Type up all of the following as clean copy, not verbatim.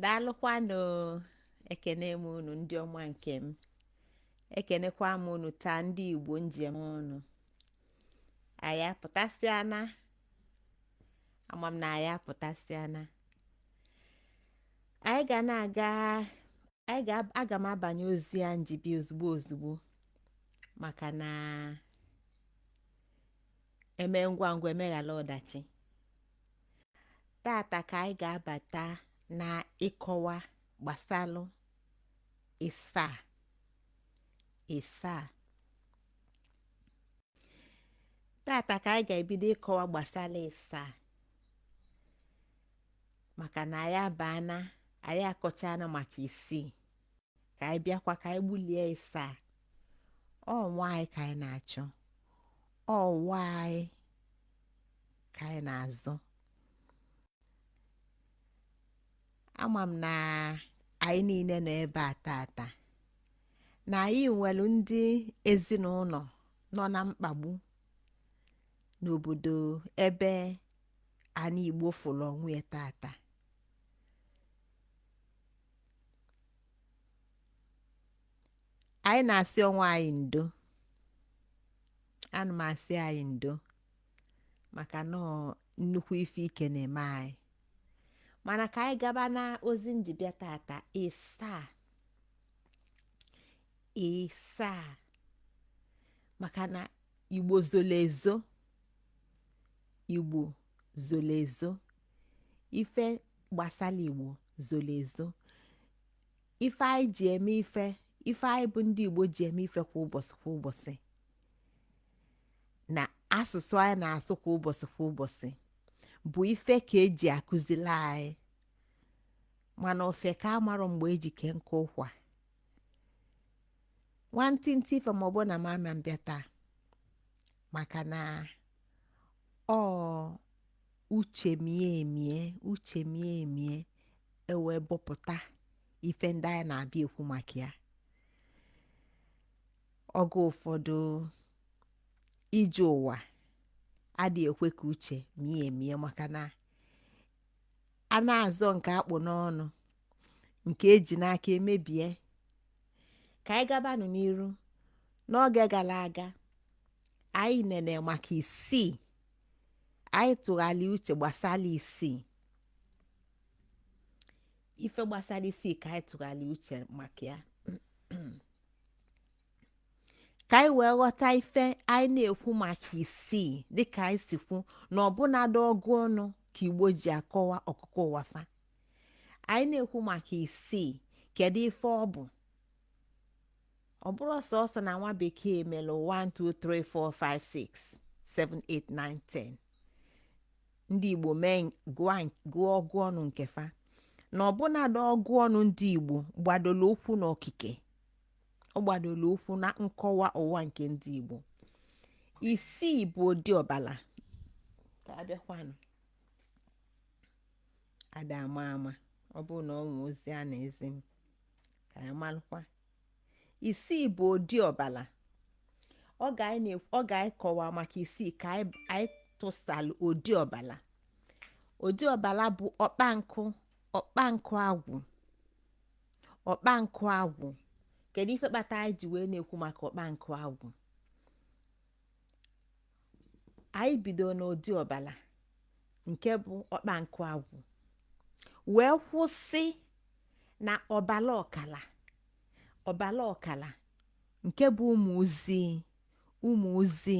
Daalụkwanụ. Ekene m unu, ndị ọma nke m. Ekenekwa m unu taa, ndị Igbo njem ọnụ. Anyị apụtasịana? Ama m na anyị apụtasịana. Anyị ga na-aga, anyị ga, aga m abanye ozi a njibi ozugbo ozugbo, maka na eme ngwa ngwa emeghala ọdachi. Tata ka anyị ga-abata na ịkọwa gbasalụ ịsaa ịsaa. Tata ka anyị ga-ebido ịkọwa gbasara ịsaa, maka na anyị abaana, anyị akọchana maka isii, ka anyị bịakwa ka anyị gbulie ịsaa. Ọnwa anyị ka anyị na-achọ, ọnwa anyị ka anyị na-azụ. Ama m na anyị niile nọ ebe a tata na anyị nwere ndị ezinụlọ nọ na mkpagbu n'obodo ebe anyị Igbo fụrụ onwe ya tata. Anyị na-asị onwe anyị ndo. Ana m asị anyị ndo maka na nnukwu ife ike na-eme anyị. Mana ka anyị gaba na ozi m ji bịa tata, ịsaa ịsaa, maka na Igbo zolo ezo, Igbo zolo ezo, ife gbasara Igbo zolo ezo, ife anyị ji eme ife, ife anyị bụ ndị Igbo ji eme ife kwa ụbọchị kwa ụbọchị, na asụsụ anyị na-asụ kwa ụbọchị kwa ụbọchị bụ ife ka eji akụzili anyị. Mana ofeke amarọ mgbe eji kee nkụ ụkwa. Nwantịntị ife ma ọ bụ na m ama mbịa taa, maka na ọ uche mie emie, uche mie emie ewee bọpụta ife ndị anyị na-abịa ekwu maka ya. Oge ụfọdụ ije ụwa adịghị ekwe ka uche mie emie, maka na a na-azọ nke akpụ n'ọnụ, nke eji n'aka emebie. Ka anyị gabanụ n'iru. N'oge gara aga anyị nene maka isii, anyị tụgharị uche gbasara isii, ife gbasara isii ka anyị tụgharị uche maka ya, ka anyị wee ghọta ife anyị na-ekwu maka isii. Dịka anyị si kwu na ọbụnadị ọgụ ọnụ ka Igbo ji akọwa ọkụkọ ụwa fa. Anyị na-ekwu maka isii, kedu ife ọ bụ? Ọ bụrụ sọsọ na nwa bekee mere 1 2 3 4 5 6 7 8 9 10, ndị Igbo mee gụọ ọgụ ọnụ nke fa, na ọbụnadị ọgụ ọnụ ndị Igbo gbadoro ụkwụ n'okike, ọ gbadoro ụkwụ na nkọwa ụwa nke ndị Igbo. Isii bụ ụdị ọbala. Ka abịakwanụ ada ama ama, ọ bụrụ na ọ nwe ozi a na-ezi m ka anyị malụkwa. Isii bụ ụdị ọbala. Oge anyị kọwa maka isii ka anyị tụsalụ ụdị ọbala. Ụdị ọbala bụ ọkpa nkụ, ọkpa nkụ agwụ, ọkpa nkụ agwụ. Kedu ife kpata anyị ji wee na-ekwu maka ọkpa nkụ agwụ? Anyị bido n'ụdị ọbala nke bụ ọkpa nkụ agwụ wee kwụsị na ọbala ọkala, ọbala ọkala nke bụ ụmụ ozi, ụmụ ozi,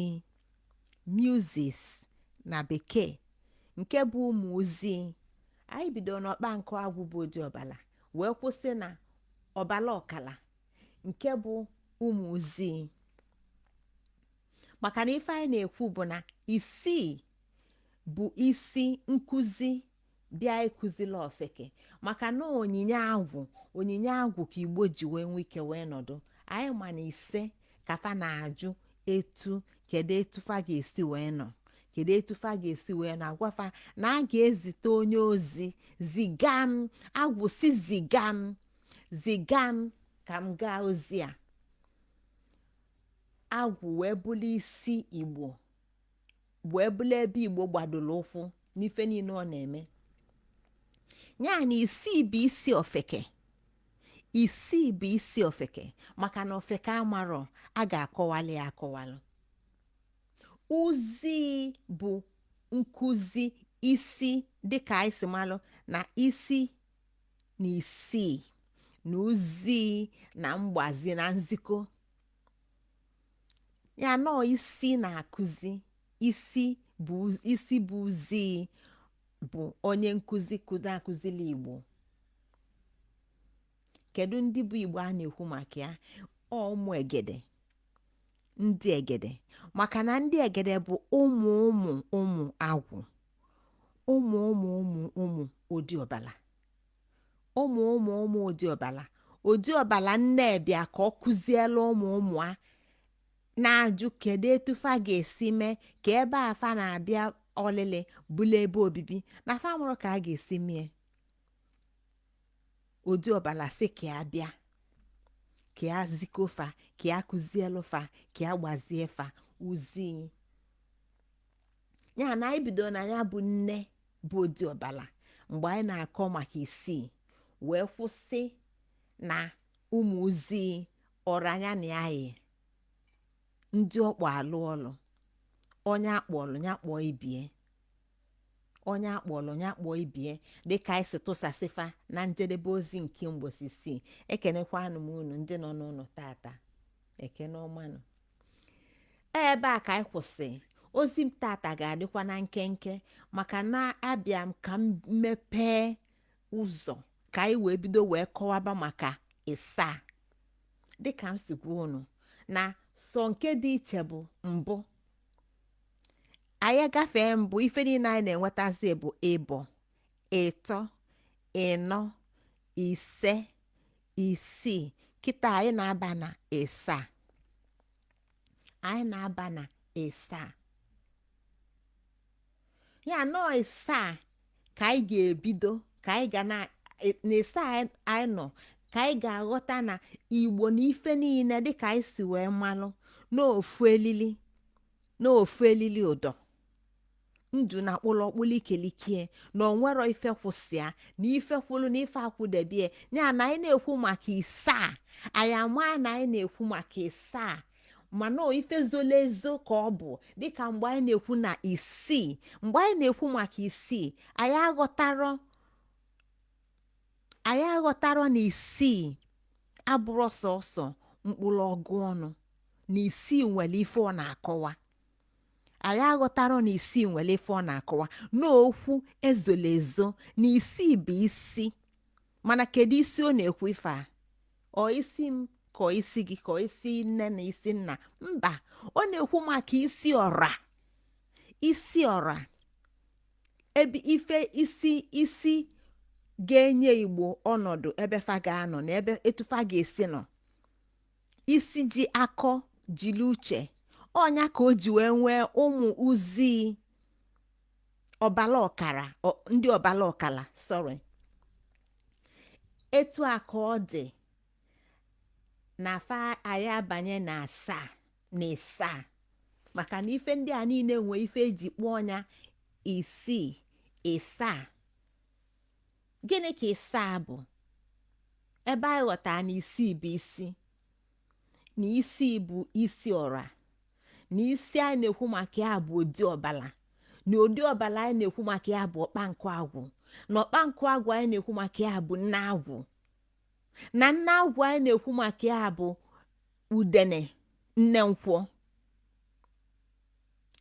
muses na bekee, nke bụ ụmụ ozi. Anyị bido n'ọkpa nkụ agwụ bụ ụdị ọbala wee kwụsị na ọbala ọkala nke bụ ụmụ ozi, maka na ife anyị na-ekwu bụ na isii bụ isi nkụzi bịa ịkụzila ofeke, maka na onyinye agwụ, onyinye agwụ ka Igbo ji wee nwee ike wee nọdụ. Anyị ma na ise ka fa na-ajụ etu, kedu etu fa ga-esi wee nọ, kedu etu fa ga-esi wee nọ. Agwa fa na a ga-ezite onye ozi, ziga m agwụ si ziga m, ziga m ka m gaa ozi a. Agwụ wee bụrụ isi Igbo, wee bụrụ ebe Igbo gbadoro ụkwụ n'ife niile ọ na-eme. Ya na isii bụ isi ofeke. Isii bụ isi ofeke, maka na ofeke amarọ, a ga-akọwali ya akọwalụ. Uzi bụ nkụzi isi, dịka anyị si malụ na isi na isii na uzi na mgbazi na nzikọ ya nọọ. Isi na-akụzi, isi bụ isi, bụ uzi, bụ onye nkụzi na-akụzili Igbo. Kedu ndị bụ Igbo a na-ekwu maka ya? Ọ ụmụ Egede, ndị Egede, maka na ndị Egede bụ ụmụ ụmụ ụmụ agwụ, ụmụ ụmụ ụmụ ụmụ Odiọbala, ụmụ ụmụ ụmụ Odiọbala. Odiọbala nne bịa ka ọ kụziela ụmụ ụmụ a na-ajụ kedu etu fa ga-esi mee ka ebe a fa na-abịa ọlịlị bụla ebe obibi, na fa mụrụ ka a ga-esi mee. Odiọbala sị ka ya bịa, ka ya zikofa, ka ya kụzielu fa, ka ya gbazie fa uzi ya. Na anyị bido na ya bụ nne bụ Odiọbala mgbe anyị na-akọ maka isii, wee kwụsị na ụmụ ozi ọranya na ya yi ndị ọkpọ alụ ọlụ. Onye akpọlụ ya kpọọ ibie, onye akpọlụ ya kpọọ ibie, dịka anyị si tụsasịfa na njedebe ozi nke mgbosi isii. Ekenekwanụ m unu ndị nọ n'ụlọ tata, ekene ọmanụ. Ebe a ka anyị kwụsị ozi m tata ga-adịkwa na nkenke, maka na abịa m ka m mepee ụzọ ka anyị wee bido wee kọwaba maka ịsaa. Dịka m si gwa unu na sọ nke dị iche bụ mbụ anyị gafee mbụ, ife niile anyị na-enwetazi bụ ịbọ, ịtọ, ịnọ, ise, isii. Kịta anyị na-aba na ịsaa, anyị na-aba na ịsaa. Ya nọọ ịsaa ka anyị ga-ebido, ka anyị ga na ịsaa anyị nọ, ka anyị ga-aghọta na Igbo na ife niile, dịka anyị si wee malụ n'ofu elili, n'ofu elili ụdọ ndụ na akpụlụ ọkpụlụ ikelikie, na onwero ife kwụsịa na ife kwụlụ na ife akwụdebie. Ya na anyị na-ekwu maka ịsaa, anyị ama na anyị na-ekwu maka ịsaa, mana ife zolo ezo ka ọ bụ. Dịka mgbe anyị na-ekwu na isii, mgbe anyị na-ekwu maka isii, anyị aghọtarọ na isii abụrụ sọsọ mkpụrụ ọgụ ọnụ, na isii nwere ife ọ na-akọwa. Anyị aghọtarọ na isii nwere ife ọ na-akọwa n'okwu ezola ezo, na isii bụ isi. Mana kedu isi ọ na-ekwu ife a? Ọ isi m, ka ọ isi gị, ka ọ isi nne na isi nna? Mba, ọ na-ekwu maka isi ọra, isi ọra, ebe ife isi isi ga-enye Igbo ọnọdụ ebe fa ga-anọ na ebe etu fa ga-esi nọ. Isi ji akọ jiri uche ọnya ka o ji wee nwee ụmụ uzi ọbala ọkara, ndị ọbala ọkala, sorry. Etu a ka ọ dị na fa anyị abanye na asaa na ịsaa, maka na ife ndị a niile nwee ife eji kpọọ ọnya isii, ịsaa. Gịnị ka ịsaa bụ? Ebe anyị ghọtara na isii bụ isi, na isii bụ isi ọra, na isi anyị na-ekwu maka ya bụ ụdị ọbala, na ụdị ọbala anyị na-ekwu maka ya bụ ọkpankụ agwụ, na ọkpankụ agwụ anyị na-ekwu maka ya bụ nne agwụ, na nne agwụ anyị na-ekwu maka ya bụ udene nne nkwọ.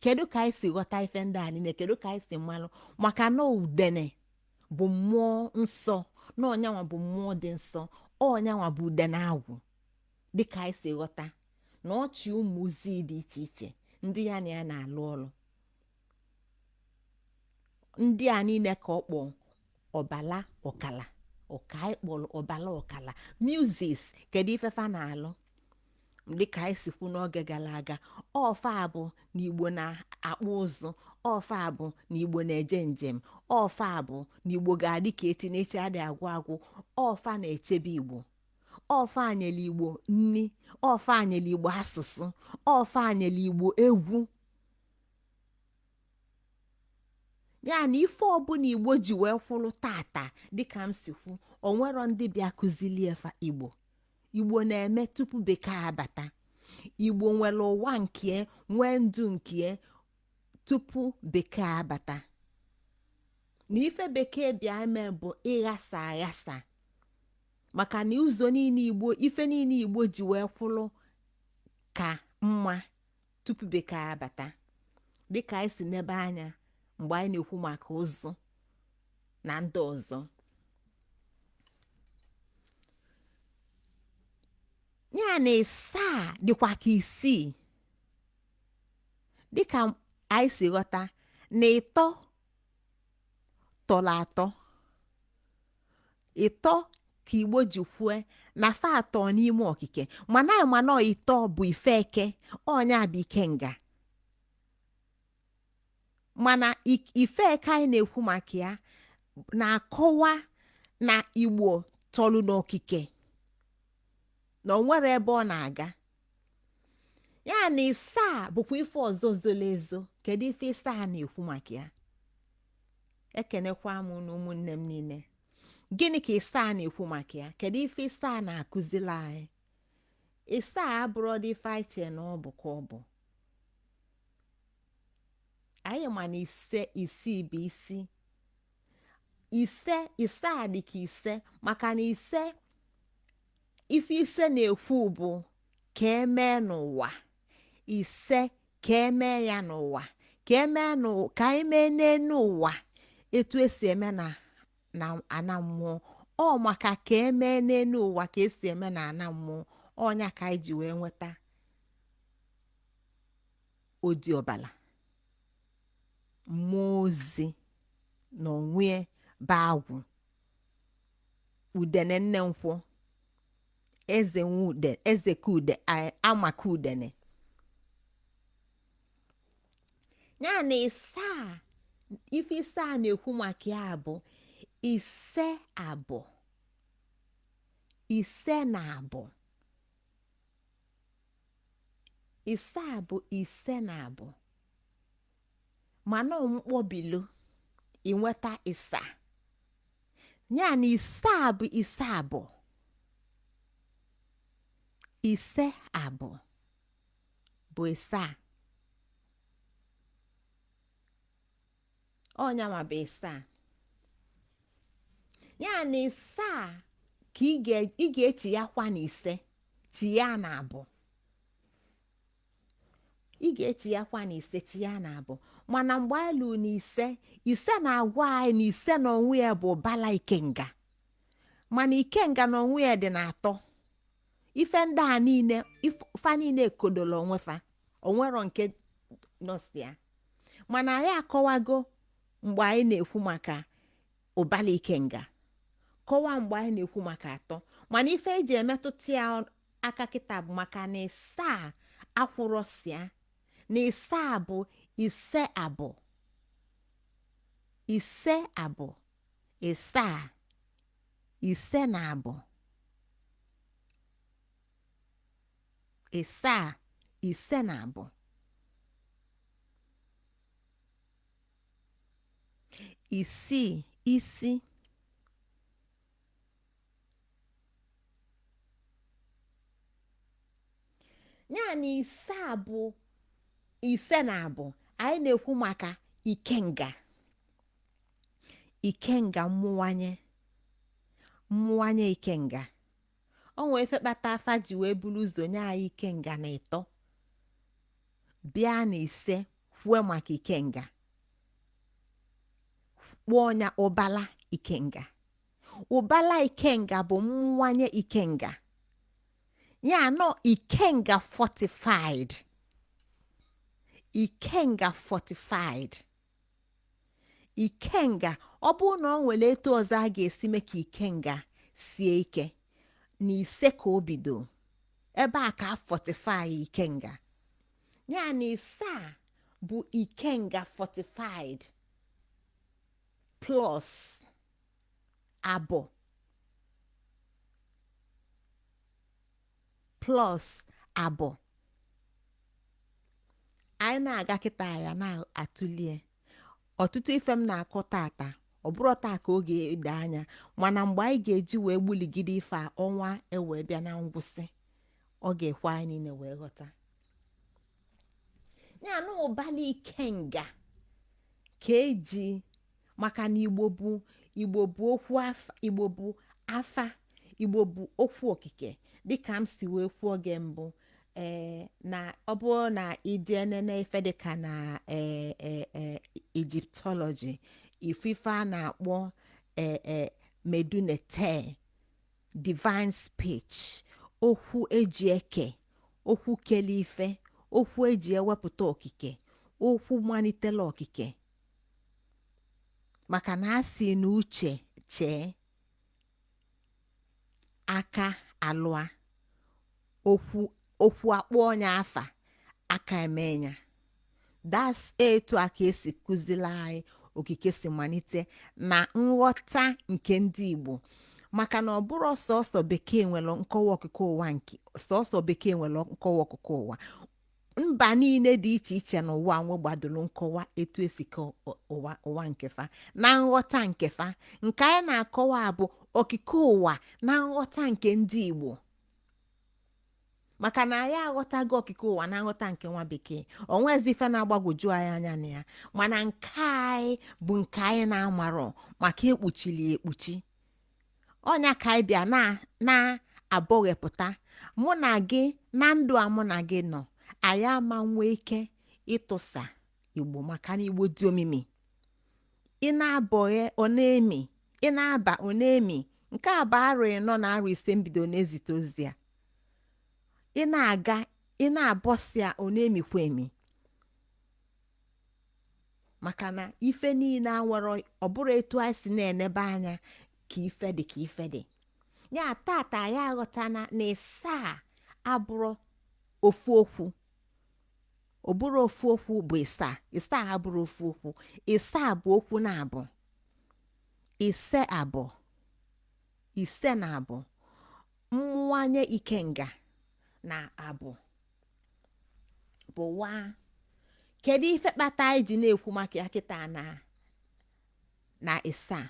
Kedu ka anyị si ghọta ife ndị a niile? Kedu ka anyị si malụ? Maka na udene bụ mmụọ nsọ, na ọnyanwa bụ mmụọ dị nsọ, ọnyanwa bụ udene agwụ, dịka anyị si ghọta na ọchị ụmụ ozi dị iche iche ndị ya na ya na-alụ ọrụ, ndị a niile ka ọ kpọọ ọbala ọkala, ọka anyị kpọrọ ọbala ọkala muses. Kedu ife fa na-alụ? Dịka anyị si kwu n'oge gara aga, ọfa bụ na Igbo na-akpụ ụzụ, ọfa bụ na Igbo na-eje njem, ọfa bụ na Igbo ga-adị ka echi na echi adị agwụ agwụ, ọfa na-echebe Igbo, ọfa nyere Igbo nni, ọfa nyere Igbo asụsụ, ọfa nyere Igbo egwu. Ya na ife ọbụla Igbo ji wee kwụrụ tata, dịka m si kwu, onwero ndị bịa kụzilie fa Igbo. Igbo na-eme tupu Bekee abata. Igbo nwere ụwa nke, nwee ndụ nke tupu Bekee abata. Na ife Bekee bịa eme bụ ịghasa aghasa, maka na ụzọ niile Igbo, ife niile Igbo ji wee kwụrụ ka mma tupu Bekee abata, dịka anyị si nebe anya mgbe anyị na-ekwu maka ụzụ na ndị ọzọ. Ya na ịsaa dịkwa ka isii, dịka anyị si ghọta na ịtọ tọrọ atọ. Ịtọ ka Igbo ji kwue na fa atọ n'ime okike, mana anyị ma na ịtọ bụ ife eke, ọ nya bụ ikenga. Mana ife eke anyị na-ekwu maka ya na-akọwa na Igbo tọlụ n'okike, na o nwere ebe ọ na-aga. Ya na ịsaa bụkwa ife ọzọ zoro ezo. Kedu ife ịsaa na-ekwu maka ya? Ekenekwa m unu ụmụnne m niile. Gịnị ka ịsaa na-ekwu maka ya? Kedu ife ịsaa na-akụzili anyị? Ịsaa abụrọ dị ife anyị chee na ọ bụ ka ọ bụ. Anyị ma na ise, isii bụ isi ise. Ịsaa dị ka ise, maka na ise, ife ise na-ekwu bụ ka emee n'ụwa. Ise ka emee ya n'ụwa, ka emee ka anyị mee n'enu ụwa etu esi eme na na ana mmụọ. Ọ maka ka emee n'enu ụwa ka esi eme na ana mmụọ, ọ nya ka anyị ji wee nweta odi ọbala mmụọ ozi na onwe bụ agwụ udene nne nkwụ eze nwude eze ka ude amaka udene. Ya na ịsaa, ife ịsaa na-ekwu maka ya bụ ise abụ, ise na abụ. Ịsaa bụ ise na abụ, mana mkpọbilu inweta ịsaa. Ya na ịsaa bụ ise abụ, ise abụ bụ ịsaa. Ọ nyanwa bụ ịsaa. Ya na ịsaa ka ị ga-echi ya kwa na ise, chi ya na abụ. Ị ga-echi ya kwa na ise, chi ya na abụ. Mana mgbe anyị lụ na ise, ise na-agwa anyị na ise na onwe ya bụ ụbala ikenga, mana ikenga na onwe ya dị na atọ. Ife ndị a niile, fa niile ekodolo onwe fa, onwero nke nọsi ya. Mana anyị akọwago mgbe anyị na-ekwu maka ụbala ikenga, kọwaa mgbe anyị na-ekwu maka atọ. Mana ife eji emetụta ya aka kịta bụ maka na ịsaa akwụrọsịa, na ịsaa bụ ise abụ, ise abụ, ịsaa, ise na abụ, ịsaa, ise na abụ. Isii, isi. Ya na ise bụ ise na abụ. Anyị na-ekwu maka ikenga, ikenga mmụwanye, mmụwanye ikenga. O nwee ife kpata afa ji wee buru ụzọ nye anyị ikenga na ịtọ, bịa na ise kwue maka ikenga, kpọọ ya ụbala ikenga. Ụbala ikenga bụ mmụwanye ikenga. Ya nọ ikenga fortified, ikenga fortified, ikenga. Ọ bụrụ na ọ nwere etu ọzọ a ga-esi mee ka ikenga sie ike, na ise ka o bido ebe a ka a fortify ikenga. Ya na isaa bụ ikenga fortified plus abụ plus abụ. Anyị na-aga kịta ya na-atụlie. Ọtụtụ ife m na-akọ tata, ọ bụrụ taa ka ọ ga-edo anya, mana mgbe anyị ga-eji wee gbuligide ife a, ọnwa ewee bịa na ngwụsị, ọ ga-ekwe anyị niile wee ghọta ya na ụbala ikenga ka eji, maka na Igbo bụ, Igbo bụ okwu afa, Igbo bụ afa, Igbo bụ okwu okike. Dịka m si wee kwuo oge mbụ, na ọ bụrụ na ije nene ife dịka na ee ee ee Egyptology, ifufe a na-akpọ ee ee Medu Neter, divine speech, okwu eji eke, okwu kele ife, okwu eji ewepụta okike, okwu malitela okike, maka na a sị na uche chee aka alụa okwu, okwu akpọ onye afa aka eme ya. That's etu a ka esi kụziri anyị okike si malite na nghọta nke ndị Igbo, maka na ọ bụrụ sọsọ Bekee nwere nkọwa okike ụwa, nke sọsọ Bekee nwere nkọwa okike ụwa, mba niile dị iche iche n'ụwa nwe gbadoro nkọwa etu esi ke ụwa, ụwa nkefa na nghọta nkefa. Nke anyị na-akọwa bụ okike ụwa na nghọta nke ndị Igbo, maka na anyị aghọtago okike ụwa na nghọta nke nwa Bekee, onwezi ife na-agbagwoju anyị anya na ya. Mana nke anyị bụ nke anyị na-amarọ, maka ekpuchili ekpuchi ọnya ka anyị bịa na na-abọghepụta. Mụ na gị na ndụ a mụ na gị nọ, anyị ama nwee ike ịtụsa Igbo, maka na Igbo dị omimi. Ị na-abọghe, ọ na-emi. Ị na-aba, ọ na-emi. Nke a bụ arọ 4 na arọ 5 mbido na-ezite ozi a. Ị na-aga, ị na-abọsị a, ọ na-emikwa emi, maka na ife niile a nwere, ọ bụrụ etu anyị si na-enebe anya ka ife dị, ka ife dị ya. Tata anyị aghọtana na ịsaa abụrụ ofu okwu, ọ bụrụ ofu okwu bụ ịsaa. Ịsaa abụrụ ofu okwu, ịsaa bụ okwu na abụ ise, abụ ise na abụ mmụwanye ikenga na abụ bụ waa. Kedu ife kpata anyị ji na-ekwu maka ya kịta na ịsaa?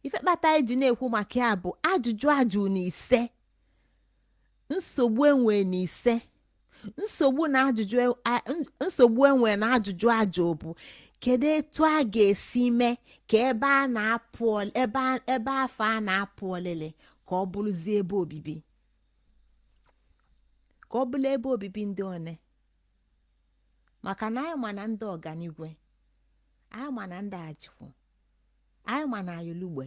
Ife kpata anyị ji na-ekwu maka ya bụ ajụjụ ajụ na ise, nsogbu enwe na ise, nsogbu na ajụjụ nsogbu enwe na ajụjụ ajụ bụ kedu etu a ga-esi mee ka ebe a na-apụ ebe afọ a na-apụ ọlịlị ka ọ bụrụzie ebe obibi, ka ọ bụrụ ebe obibi ndị one, maka na anyị ma na ndị ọganigwe, anyị ma na ndị ajikwu, anyị ma na ayụlugbe,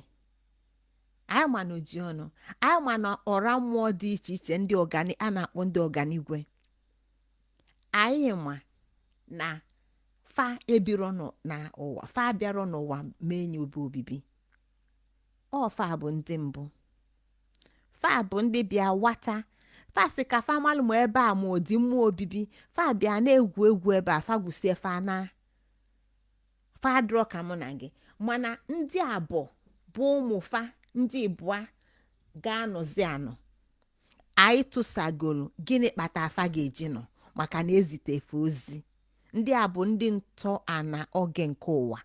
anyị ma na ojiọnụ, anyị ma na ọra mmụọ dị iche iche, ndị ọgani a na-akpọ ndị ọganigwe, anyị ma na fa ebiro n'ụwa, fa bịarọ n'ụwa mee nye obi obibi. Ọ fa bụ ndị mbụ, fa bụ ndị bịa wata. Fa sị ka fa malụ ma ebe a ma ọ dị mmụọ obibi. Fa bịa na-egwu egwu ebe a, fa gwusie, fa na fa adịrọ ka mụ na gị. Mana ndị abụọ bụ ụmụ fa, ndị ịbụa ga-anọzi anọ anyị tụsagoro. Gịnị kpata afa ga-eji nọ? Maka na ezitefe ozi. Ndị a bụ ndị ntọ ana oge nke ụwa.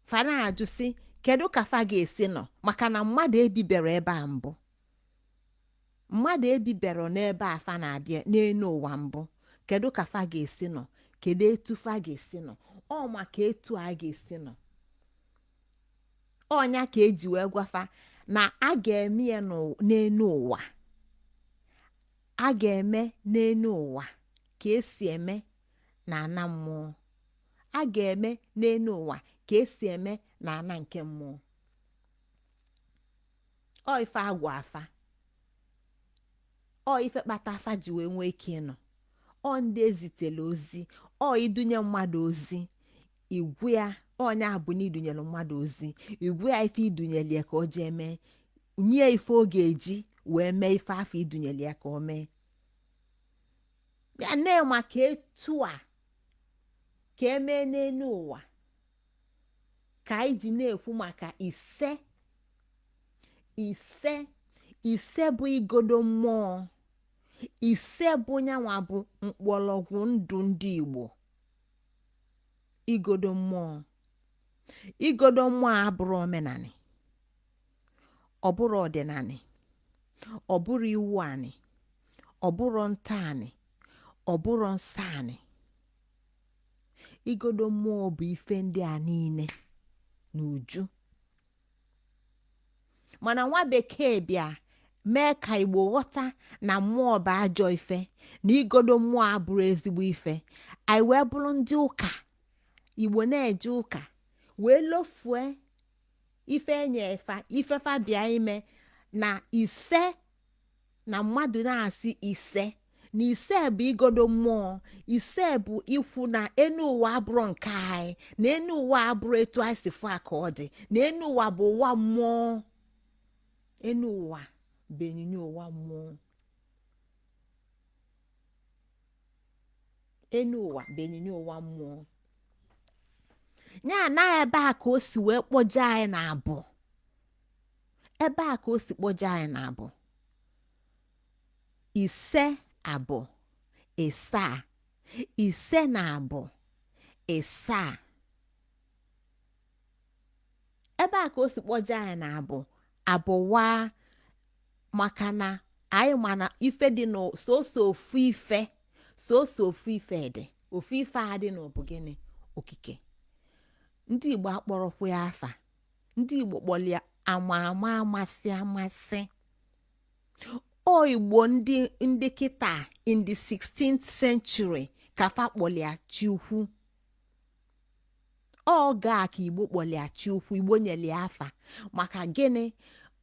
Fa na-ajụ sị kedu ka fa ga-esi nọ, maka na mmadụ ebibere ebe a mbụ, mmadụ ebibere n'ebe a fa na-abịa n'elu ụwa mbụ. Kedu ka fa ga-esi nọ? Kedu etu fa ga-esi nọ? Ọ maka etu a ga-esi nọ ọnya ka eji wee gwafa na a ga-eme ya n'elu ụwa, a ga-eme n'elu ụwa ka esi eme na ana mmụọ, a ga-eme n'elu ụwa ka esi eme na ana nke mmụọ. Ọ ife agwa afa, ọ ife kpata afa ji wee nwee ike ịnọ. Ọ ndị ezitela ozi, ọ idunye mmadụ ozi, igwu ya ọnya bụ na idunyere mmadụ ozi, igwu ya ife idunyere ya ka o jee mee, nye ife ọ ga-eji wee mee ife afọ idunyere ya ka o mee ya na maka etu a ka emee n'elu ụwa ka anyị ji na-ekwu maka ise. Ise, ise bụ igodo mmụọ, ise bụ nyanwa bụ mkpọrọgwụ ndụ ndị Igbo. Igodo mmụọ, igodo mmụọ abụrụ omenanị, ọ bụrụ ọdịnanị, ọ bụrụ iwu anị, ọ bụrụ ntọ anị, ọ bụrụ nsọ anị. Igodo mmụọ bụ ife ndị a niile n'uju. Mana nwa bekee bịa mee ka Igbo ghọta na mmụọ bụ ajọ ife, na igodo mmụọ abụrụ ezigbo ife. Anyị wee bụrụ ndị ụka, Igbo na-eje ụka wee lofue ife enye fa, ife fa bịa ime na ise na mmadụ na-asị ise na ise bụ igodo mmụọ, ise bụ ikwu na enu ụwa abụrụ nke anyị, na enu ụwa abụrụ etu anyị si fụ ka ọ dị, na enu ụwa bụ ụwa mmụọ, enu ụwa bụ onyinyo ụwa mmụọ, enu ụwa bụ onyinyo ụwa mmụọ. Ya na ebe a ka o si wee kpọje anyị na abụ, ebe a ka o si kpọje anyị na abụ ise, abụ ịsaa, ise na abụ ịsaa. Ebe a ka o si kpọje anyị na abụ abụwa, maka na anyị ma na ife dị na soso ofu ife, soso ofu ife dị, ofu ife a dị na bụ gịnị? Okike. Ndị Igbo akpọrọkwa ya afa, ndị Igbo kpọrọ ya ama ama amasị amasị. O Igbo ndị kịta in the 16th century ka fa kpọrọ ya Chukwu. Oge a ka Igbo kpọrọ ya Chukwu, Igbo nyere ya afa. Maka gịnị?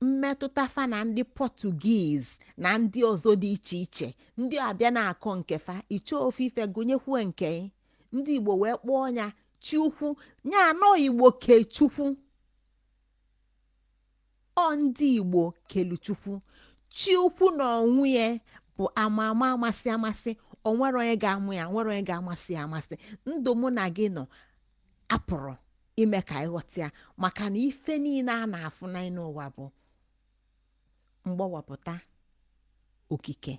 Mmetụta fa na ndị Portuguese na ndị ọzọ dị iche iche, ndị abịa na-akọ nke fa, iche ofu ife gụnyekwuo nke ndị Igbo wee kpọọ ya Chukwu. Ya anọ Igbo ke Chukwu, ọ ndị Igbo kelu Chukwu. Chukwu na onwe ya bụ ama ama amasị amasị, o nwere onye ga-amụ ya, nwere onye ga-amasị ya amasị. Ndụ mụ na gị nọ apụrụ ime ka anyị ghọta ya, maka na ife niile a na-afụ n'ime ụwa bụ mgbawapụta okike.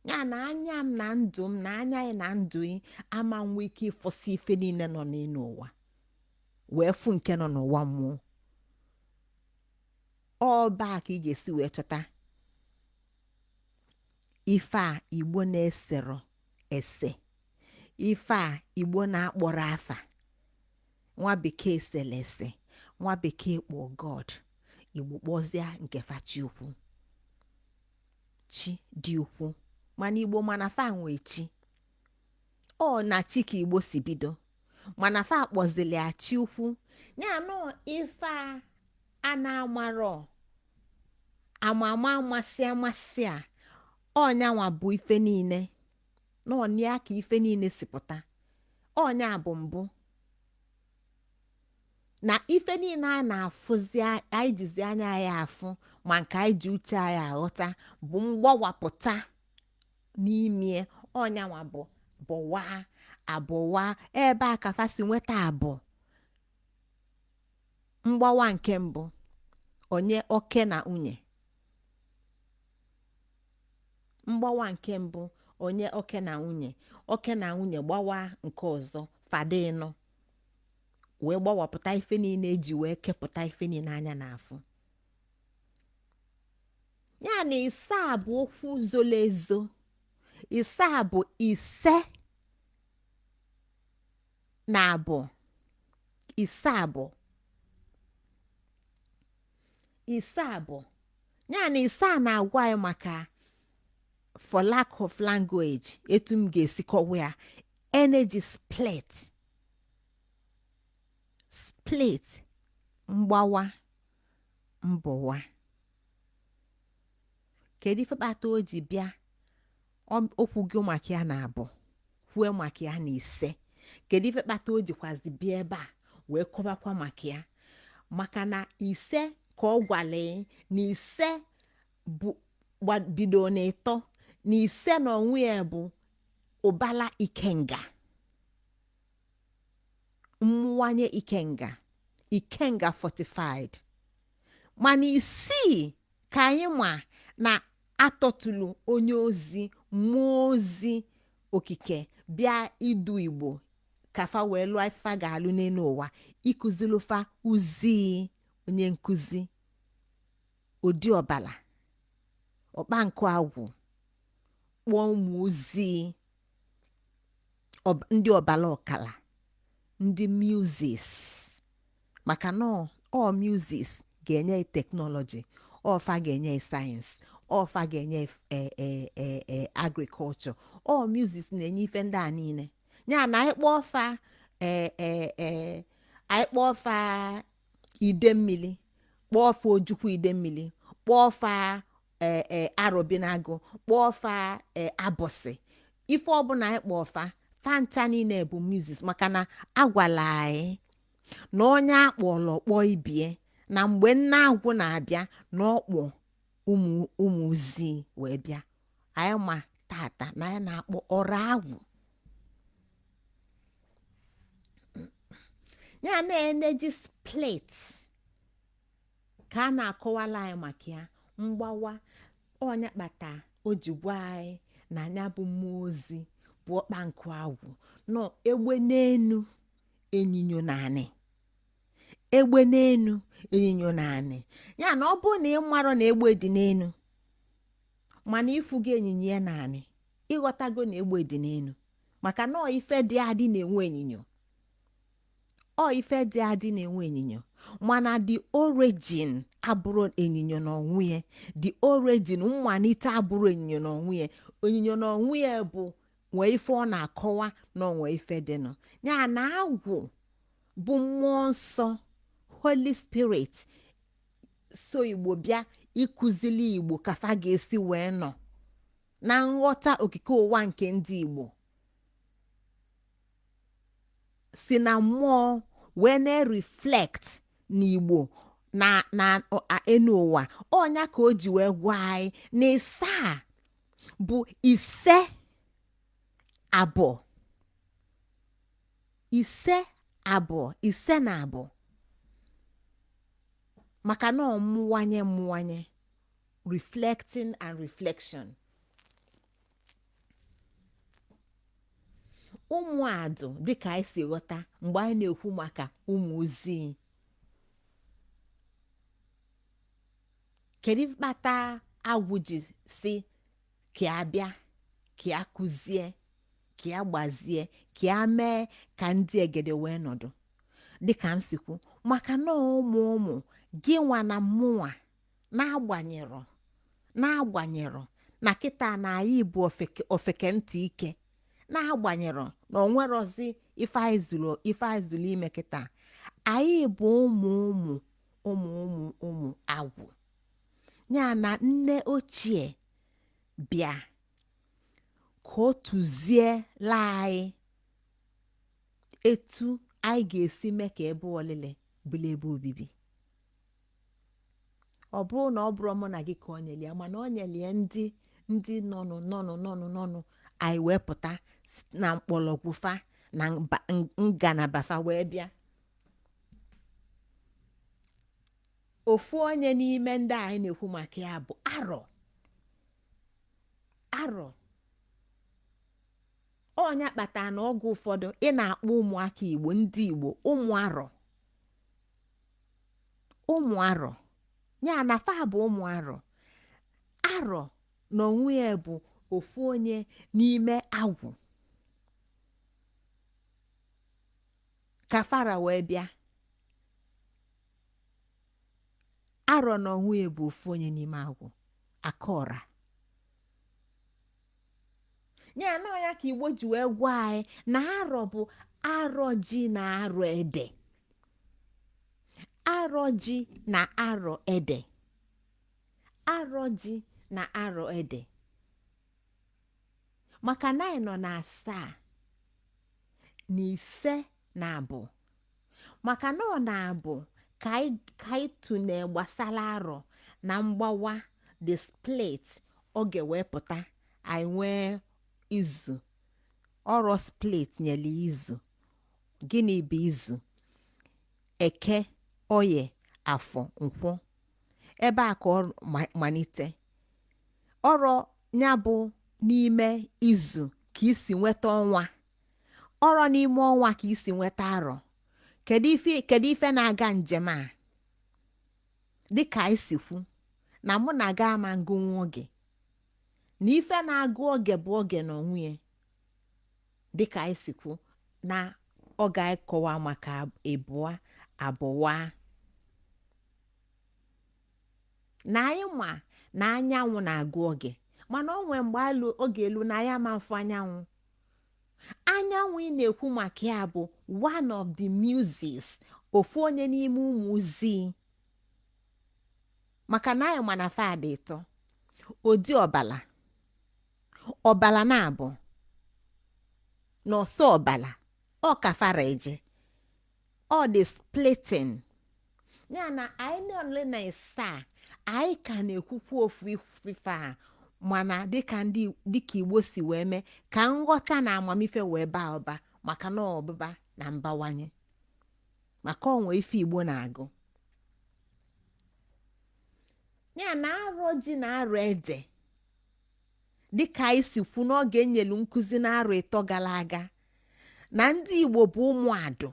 Ya na anya m na ndụ m na anya anyị na ndụ ị ama nwe ike ịfụsị ife niile nọ n'elu ụwa wee fụ nke nọ n'ụwa mmụọ. Ọba a ka ị ga-esi wee chọta ife a Igbo na-esero ese, ife a Igbo na-akpọrọ afa. Nwa bekee sere ese, nwa bekee kpọọ God, Igbo kpọzie nke fa Chukwu, chi dị ukwu. Mana Igbo mana fa nwe chi, ọ na chi ka Igbo si bido, mana fa kpọzili ya chi ukwu. Ya nọ ife a na-amarọ ama ama amasị amasị a, ọnyanwa bụ ife niile na ọnya ka ife niile si pụta. Ọnya bụ mbụ na ife niile a na-afụzi, anyị jizi anya anyị afụ, ma nke anyị ji uche anyị aghọta bụ mgbawapụta n'ime ọnyanwa bụ bụwa abụwa. Ebe a ka fa si nweta abụ mgbawa nke mbụ, onye oke na nwunye. Mgbawa nke mbụ, onye oke na nwunye, oke na nwunye gbawa nke ọzọ, fada ịnọ wee gbawapụta ife niile eji wee kepụta ife niile anya na-afụ. Ya na isaa bụ okwu zolo ezo, isaa bụ ise na abụ, isaa bụ isaa bụ. Ya na isaa na-agwa anyị maka, for lack of language etu m ga-esi kọwa ya, energy split, split, mgbawa mbụwa. Kedu ife kpata o ji bịa okwu gị maka ya na abụ kwue maka ya na ise? Kedu ife kpata o jikwazi bịa ebe a wee kọbakwa maka ya? Maka na ise ka ọ gwara na ise bụ bido na ịtọ, na ise na onwe ya bụ ụbala ikenga, mmụwanye ikenga, ikenga fortified. Mana isii ka anyị ma na atọtụlụ onye ozi, mmụọ ozi okike Bịa idu Igbo ka fa wee lụọ ife fa ga-alụ n'elu ụwa, ịkụzilu fa uzi onye nkụzi odi ọbala ọkpa nkụ agwụ kpọọ ụmụ ozi ndị ọbala ọkala, ndị muses, maka na ọ muses ga-enye technology, ọ fa ga-enye science, ọ fa ga-enye agriculture. Ọ muses na-enye ife ndị a niile. Ya na anyị kpọọ fa anyị kpọọ fa ide mmiri, kpọọ fa ojukwu ide mmiri, kpọọ fa arọbinagụ, kpọọ fa abọsị, ife ọbụla anyị kpọọ fa, fa ncha niile bụ muses, maka na agwala anyị na onye akpọrọ kpọọ ibie na mgbe nne agwụ na-abịa na ọkpọ ụmụ ụmụ ozi wee bịa. Anyị ma tata na anyị na-akpọ ọrụ agwụ ya na energy split ka a na-akọwala anyị maka ya. Mgbawa onye kpata o ji gwa anyị na ya bụ mmụọ ozi bụ ọkpa nkụ agwụ nọ egbe n'enu enyinyo naanị, egbe n'enu enyinyo naanị. Ya na ọ bụrụ na ị marọ na egbe dị n'enu, mana ịfụgo enyinyo ya naanị, ịghọtago na egbe dị n'enu, maka na ọ ife dị adị na-enwe enyinyo, ọ ife dị adị na-enwe enyinyo. Mana the origin abụrụ enyinyo n'onwe ya, the origin, mmalite, abụrụ enyinyo n'onwe ya. Onyinyo n'onwe ya bụ nwee ife ọ na-akọwa na onwe ife dịnụ. Ya na agwụ bụ mmụọ nsọ, Holy Spirit, so Igbo bịa ịkụzili Igbo ka fa ga-esi wee nọ na nghọta okike ụwa nke ndị Igbo si na mmụọ wee na-reflect n'Igbo na enu ụwa. Ọnya ka o ji wee gwa anyị na ịsaa bụ ise abụọ, ise abụọ, ise na abụọ, maka na ọmụwanye mmụwanye, reflecting and reflection. Ụmụ adụ, dịka anyị si ghọta mgbe anyị na-ekwu maka ụmụ ozi, kedu kpata agwụ ji si ka a bịa, ka a kụzie, ka a gbazie, ka a mee ka ndị egede wee nọdụ? Dịka m si kwu, maka na ụmụ ụmụ gị nwa na mụnwa, n'agbanyerọ na kịta na anyị bụ ofeke ntị ike, n'agbanyerọ na o nwerọzi ife anyị zuru ime kịta, anyị bụ ụmụ ụmụ ụmụ ụmụ ụmụ agwụ. Ya na nne ochie bịa ka o tụziela anyị etu anyị ga-esi mee ka ebe ọlịlị bụrụ ebe obibi. Ọ bụrụ na ọ bụrụ mụ na gị ka o nyere ya, mana o nyere ya ndị nọnụ nọnụ nọnụ nọnụ, anyị wee pụta na mkpọrọgwụ fa na ngalaba fa wee bịa. Ofu onye n'ime ndị anyị na-ekwu maka ya bụ Arọ. Arọ onye kpatara na oge ụfọdụ ị na-akpọ ụmụaka Igbo, ndị Igbo, ụmụ arọ, ụmụ arọ. Ya na fa bụ ụmụ arọ. Arọ na onwe ya bụ ofu onye n'ime agwụ ka fara wee bịa. Arọ na onwe ya bụ ofu onye n'ime agwụ akọra. Ya na ọ ya ka Igbo ji wee gwa anyị na arọ bụ arọ ji na arọ ede, arọ ji na arọ ede, arọ ji na arọ ede, maka na anyị nọ na asaa na ise na abụ, maka na ọ na-abụ ka anyị tụne gbasara arọ na mgbawa, the split, oge wee pụta anyị nwee izu. Ọrọ split nyere izu. Gịnị bụ izu? Eke, Oye, Afọ, Nkwọ. Ebe a ka ọ malite ọrọ ya bụ n'ime izu ka isi nweta ọnwa. Ọrọ n'ime ọnwa ka i si nweta arọ. Kedu ife na-aga njem a? Dịka anyị si kwu na mụ na gị ama ngụnwu oge, na ife na-agụ oge bụ oge na onwe ya. Dịka anyị si kwu na oge anyị kọwa maka ịbụa abụwa, na anyị ma na anyanwụ na-agụ oge, mana o nwee mgbe alụ oge elu na ya ama mfụ anyanwụ. Anyanwụ ị na-ekwu maka ya bụ one of the muses, ofu onye n'ime ụmụ zii, maka na anyị ma na fa dị ịtọ: odi ọbala, ọbala na-abụ na ọsọ ọbala, ọ ka fara eje, ọ dị splitting. Ya na anyị nọ na ịsaa, anyị ka na-ekwukwu ofu ife a, mana dịka ndị dịka Igbo si wee mee ka nghọta na amamife wee baa ụba, maka na ọbụba na mbawanye, maka onwe ife Igbo na-agụ. Ya na arọ ji na arọ ede, dịka anyị si kwu n'oge enyelu nkụzi n'arọ 3 gara aga, na ndị Igbo bụ ụmụ adụ.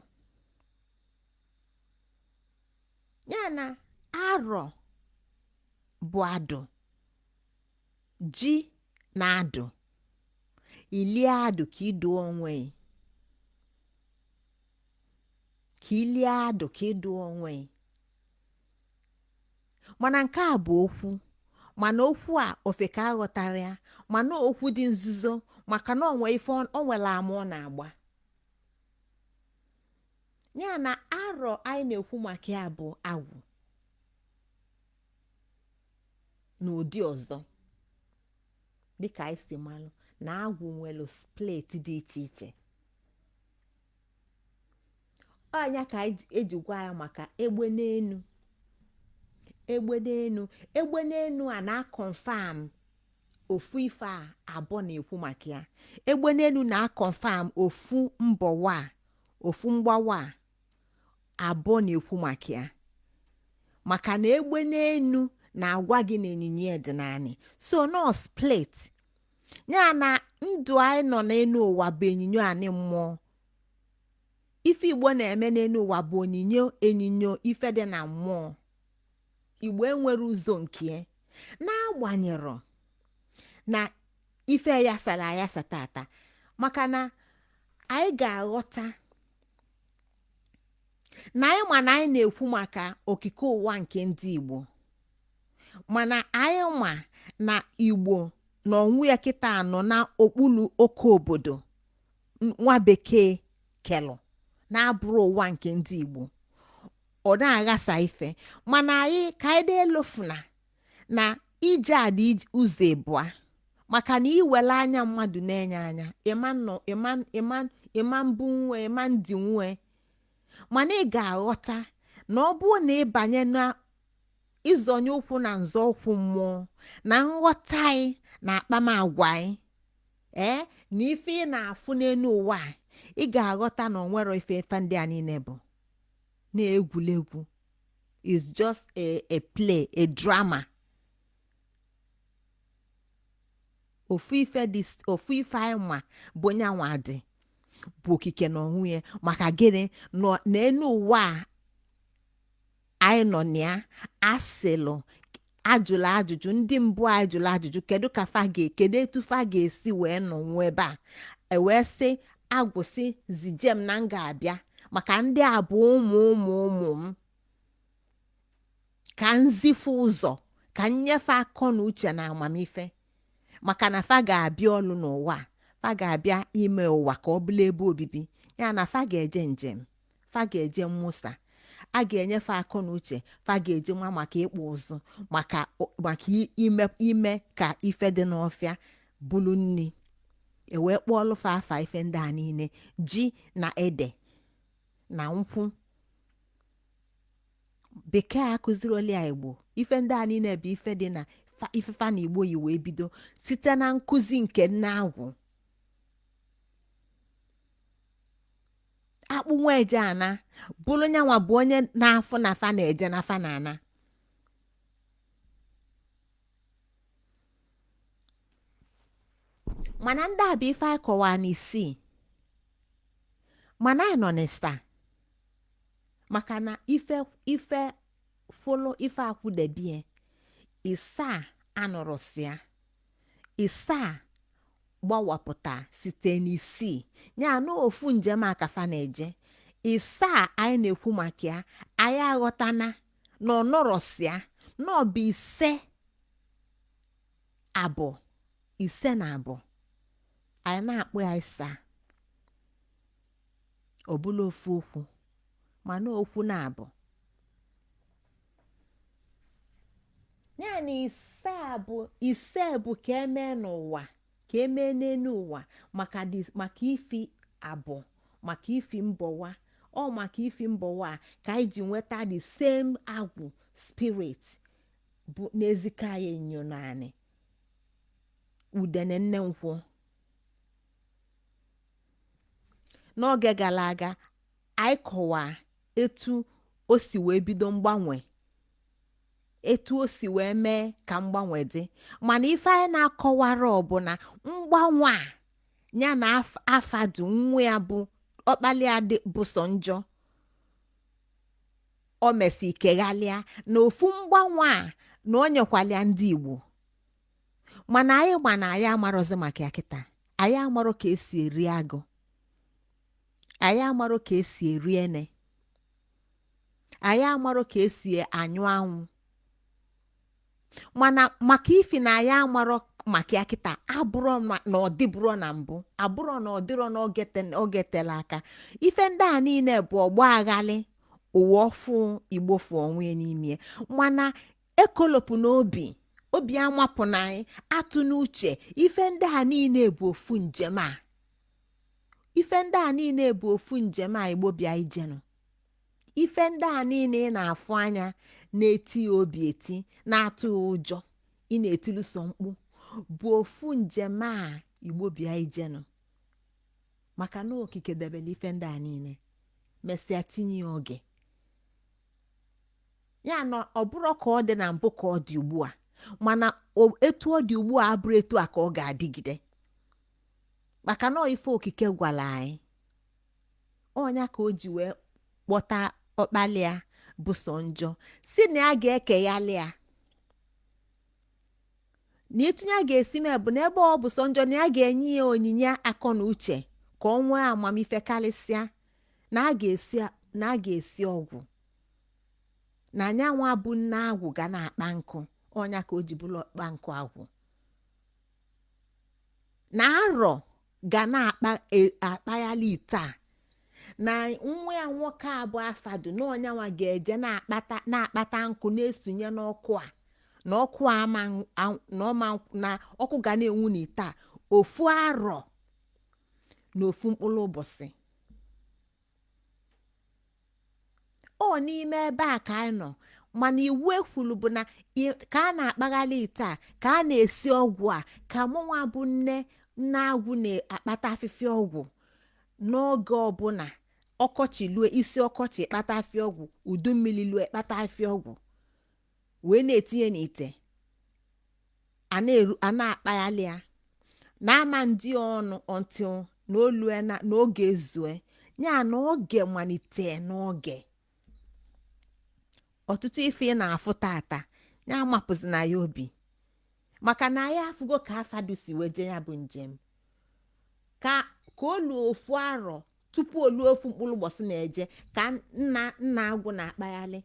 Ya na arọ bụ adụ, ji na adụ, ilie adụ ka iduo onwe, ka ilie adụ ka iduo onwe. Mana nke a bụ okwu, mana okwu a ofe ka aghọtara ya, mana okwu dị nzuzo, maka na onwe ife o nwere ama ọ na-agba. Ya na arọ anyị na-ekwu maka ya bụ agwụ n'ụdị ọzọ, dịka anyị si malụ na agwụ nwere split dị iche iche. Ọnya ka anyị eji gwa ya maka egbe n'enu, egbe n'enu, egbe n'enu a na-akọnfam ofu ife a abụọ na-ekwu maka ya. Egbe n'enu na-akọnfam ofu mbọwa a, ofu mgbawa a abụọ na-ekwu maka ya, maka na egbe n'enu na-agwa gị na ịnyịnya ya dị naanị so no split. Ya na ndụ anyị nọ n'elu ụwa bụ onyinyo anị mmụọ. Ife Igbo na-eme n'elu ụwa bụ onyinyo enyinyo ife dị na mmụọ. Igbo enwere ụzọ nke ya, n'agbanyerọ na ife ya sara ayasa tata, maka na anyị ga-aghọta na anyị ma na anyị na-ekwu maka okike ụwa nke ndị Igbo, mana anyị ma na Igbo na onwe ya kịta nọ n'okpuru oke obodo nwa bekee kelụ na-abụrụ ụwa nke ndị Igbo. Ọ na-aghasa ife, mana anyị ka anyị na-elofuna na ije a dị ụzọ ịbụa, maka na iwere anya mmadụ na-enye anya ịma nọ ịma ịma ịma mbụ nwe ịma ndị nwe, mana ị ga-aghọta na ọ bụrụ na ịbanye na ịzọnye ụkwụ na nzọụkwụ mmụọ na nghọta anyị na akpamagwa anyị, na ife ị na-afụ n'elu ụwa a, ị ga-aghọta na o nwero ife ife ndị a niile bụ na-egwuregwu, is just a play, a drama. Ofu ife dị, ofu ife anyị ma bụ nyanwa dị bụ okike na onwe ya. Maka gịnị? Nọ n'elu ụwa a anyị nọ na ya, asịlụ ajụla ajụjụ, ndị mbụ anyị jụrụ ajụjụ, kedu ka fa ga, kedu etu fa ga-esi wee nọ nwee ebe a, e wee sị agwụ sị zije m na m ga-abịa, maka ndị a bụ ụmụ ụmụ ụmụ m, ka m zi fa ụzọ, ka m nye fa akọ na uche na amamife, maka na fa ga-abịa ọlụ n'ụwa, fa ga-abịa ime ụwa ka ọ bụla ebe obibi. Ya na fa ga-eje njem, fa ga-eje mmụsa, a ga-enye fa akọ na uche fa ga-eji nwa maka ịkpụ ụzụ, maka ime ka ife dị n'ọfịa bụrụ nni. E wee kpọọlụ fa afa ife ndị a niile, ji na ede na nkwụ. Bekee akụziroli ya Igbo. Ife ndị a niile bụ ife dị na ife fa na Igbo yi wee bido site na nkụzi nke nne agwụ. Akpụ nwa eje ana bụrụ nyanwa bụ onye na-afụ na fa na-eje na fa na-ana. Mana ndị a bụ ife anyị kọwara n'isii. Mana anyị nọ n'ịsa maka na ife ife kwụlụ ife akwụdebie isaa anọrọsịa isaa gbawapụta site n'isii, ya na ofu njem a ka fa na-eje. Isaa anyị na-ekwu maka ya, anyị aghọtana na ọ nọrọsịa na ọ bụ ise abụ ise na abụ anyị na-akpọ ya isaa. Ọ bụla ofu okwu, mana okwu na-abụ ya na isaa bụ ise bụ ka emee n'ụwa, ka emee n'elu ụwa, maka maka ifi abụ, maka ifi mbọwa. Ọ maka ifi mbọwa a ka anyị ji nweta the same agwụ spirit bụ n'ezikọ anyị enyo naanị udene nne nkwụ. N'oge gara aga anyị kọwaa etu o si wee bido mgbanwe, etu o si wee mee ka mgbanwe dị. Mana ife anyị na-akọwara ọ bụ na mgbanwe a ya na afadu nwa ya bụ ọkpali ya dị bụ sọ njọ o mesi keghalịa na ofu mgbanwe a na o nyekwala ya ndị Igbo. Mana anyị ma na anyị amarọzi maka ya kịta. Anyị amarọ ka esi eri agụ, anyị amarọ ka esi eri ene, anyị amarọ ka esi anyụ anwụ. Mana maka ifi na anyị amarọ maka ya kịta abụrọ na ọ dịbụrọ na mbụ, abụrọ na ọ dịrọ n'oge oge tela aka. Ife ndị a niile bụ ọgba aghalị ụwa ọfụ Igbo fụ onwe ya n'ime. Mana ekolopụ n'obi, obi amapụ na anyị atụ n'uche, ife ndị a niile bụ ofu njem a. Ife ndị a niile bụ ofu njem a Igbo bịa ijenụ. Ife ndị a niile ị na-afụ anya na-eti ya obi eti, na-atụ ya ụjọ, ị na-etiluso mkpu, bụ ofu njem a Igbo bịa ijenụ. Maka na okike debere ife ndị a niile, mesịa tinye ya oge ya na ọ bụrụ ka ọ dị na mbụ ka ọ dị ugbu a. Mana etu ọ dị ugbu a abụrụ etu a ka ọ ga-adịgide, maka na ife okike gwara anyị ọnya ka o ji wee kpọta ọkpalịa bụ sọ njọ, si na ya ga-ekeghalị ya na etu ya ga-esi mee bụ na ebe ọ bụ sọ njọ na ya ga-enye ya onyinye akọ na uche ka ọ nwee amamife karịsịa, na a ga-esi ọgwụ, na anyanwụ bụ nne agwụ ga na-akpa nkụ ọnya ka o ji bụrụ ọkpa nkụ agwụ, na arọ ga na-akpaghalị ite a, na nwa ya nwoke a bụ afadu na ọnyanwa ga-eje na-akpata nkụ na-esonye n'ọkụ a, na ọkụ ama na ọma na ọkụ ga na-enwu n'ite a ofu arọ na ofu mkpụrụ ụbọchị. Ọ n'ime ebe a ka anyị nọ. Mana iwu ekwuru bụ na ka a na-akpaghalị ite a, ka a na-esi ọgwụ a, ka mụnwa bụ nne nne agwụ na-akpata afịfịa ọgwụ n'oge ọbụla ọkọchị lue, isi ọkọchị kpata afịfịa ọgwụ, udu mmiri lue kpata afịfịa ọgwụ wee na-etinye n'ite a na-akpaghalị ya na ama ndị ọnụ until na olue na n'oge ezue ya na oge malite n'oge. Ọtụtụ ife ị na-afụ tata ya amapụzi na ya obi, maka na anyị afụgo ka afadu si wee jee ya bụ njem, ka o luo ofu arọ tupu o luo ofu mkpụrụ ụbọchị na-eje ka nna nna agwụ na-akpaghalị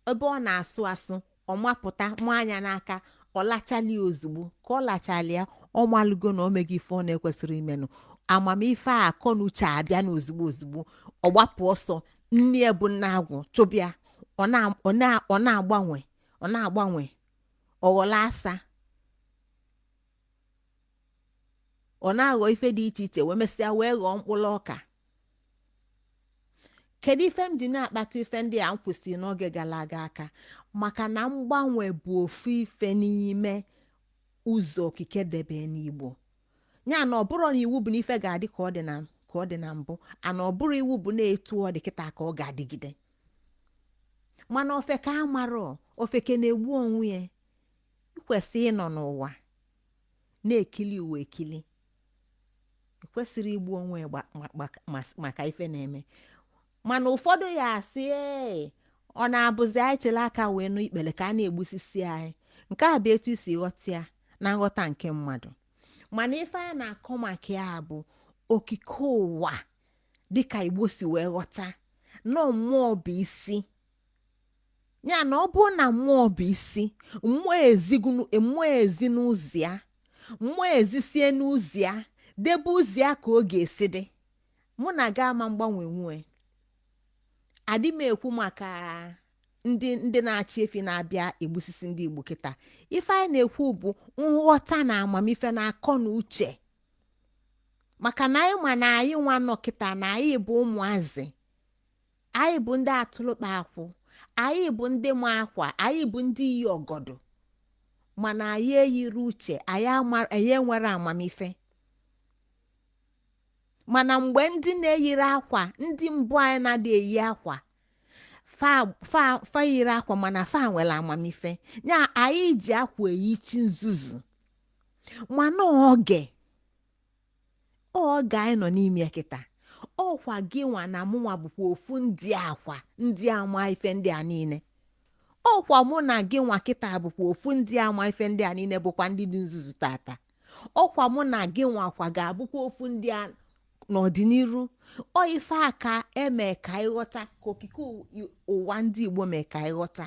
ebe ọ na-asụ asụ, ọ mapụta mụ anya n'aka, ọ lachali ozugbo. Ka ọ lachali ya, ọ malụgo na o mego ife ọ na-ekwesịrị imenụ. Amamife a akọ na uche abịa na ozugbo ozugbo, ọ gbapụ ọsọ, nne ya bụ nne agwụ chụbịa, ọ na-agbanwe, ọ na-agbanwe, ọ ghọla asa, ọ na-aghọ ife dị iche iche, wee mesịa wee ghọọ mkpụrụ ọka. Kedu ife m ji na-akpatụ ife ndị a m kwụsịrị n'oge gara aga aka? Maka na mgbanwe bụ ofu ife n'ime ụzọ okike debe n'Igbo. Ya na ọ bụrụ na iwu bụ na ife ga-adị ka ọ dị na ka ọ dị na mbụ, ana ọ bụrụ iwu bụ na etu ọ dị kịta ka ọ ga-adịgide. Mana ofeke amarọ, ofeke na-egbu onwe ya. Ikwesị ịnọ n'ụwa na-ekili ụwa ekili, Kwesịrị igbu onwe maka ife na-eme. Mana ụfọdụ ya asị, ee, ọ na-abụzi anyị chere aka wee nụ ikpele ka a na-egbusisi anyị. Nke a bụ etu isi ghọta ya na nghọta nke mmadụ. Mana ife a na-akọ maka ya bụ okike ụwa dịka Igbo si wee ghọta na mmụọ bụ isi ya, na ọ bụrụ na mmụọ bụ isi, mmụọ mmụọ ezi n'ụzọ ya, mmụọ ezisie n'ụzọ ya, debe ụzọ ya ka ọ ga-esi dị. Mụ na gị ama mgbanwe nwue. Adị m ekwu maka ndị na-achị efi na-abịa egbusisi ndị Igbo kịta. Ife anyị na-ekwu bụ nghọta na amamife na akọ na uche, maka na anyị ma na anyị nwa nọ kịta na anyị bụ ụmụazị, anyị bụ ndị atụlụkpa akwụ, anyị bụ ndị ma akwa, anyị bụ ndị yi ọgọdọ, mana anyị eyiri uche anyị, anyị enwere amamife. Mana mgbe ndị na-eyiri akwa, ndị mbụ anyị na-adị eyi akwa, fa yiri akwa, mana fa nwere amamife ya. Anyị ji akwa eyichi nzuzu, mana oge anyị nọ n'ime ya kịta, ọkwa gị nwa na mụnwa bụkwa ofu ndị akwa, ndị ama ife ndị a niile. Ọkwa mụ na gị nwa kịta bụkwa ofu ndị ama ife ndị a niile, bụkwa ndị dị nzuzu tata. Ọkwa mụ na gị nwakwa ga-abụkwa ofu ndị a n'ọdịnihu. Ọ ife a ka eme ka anyị ghọta, ka okike ụwa ndị Igbo mee ka anyị ghọta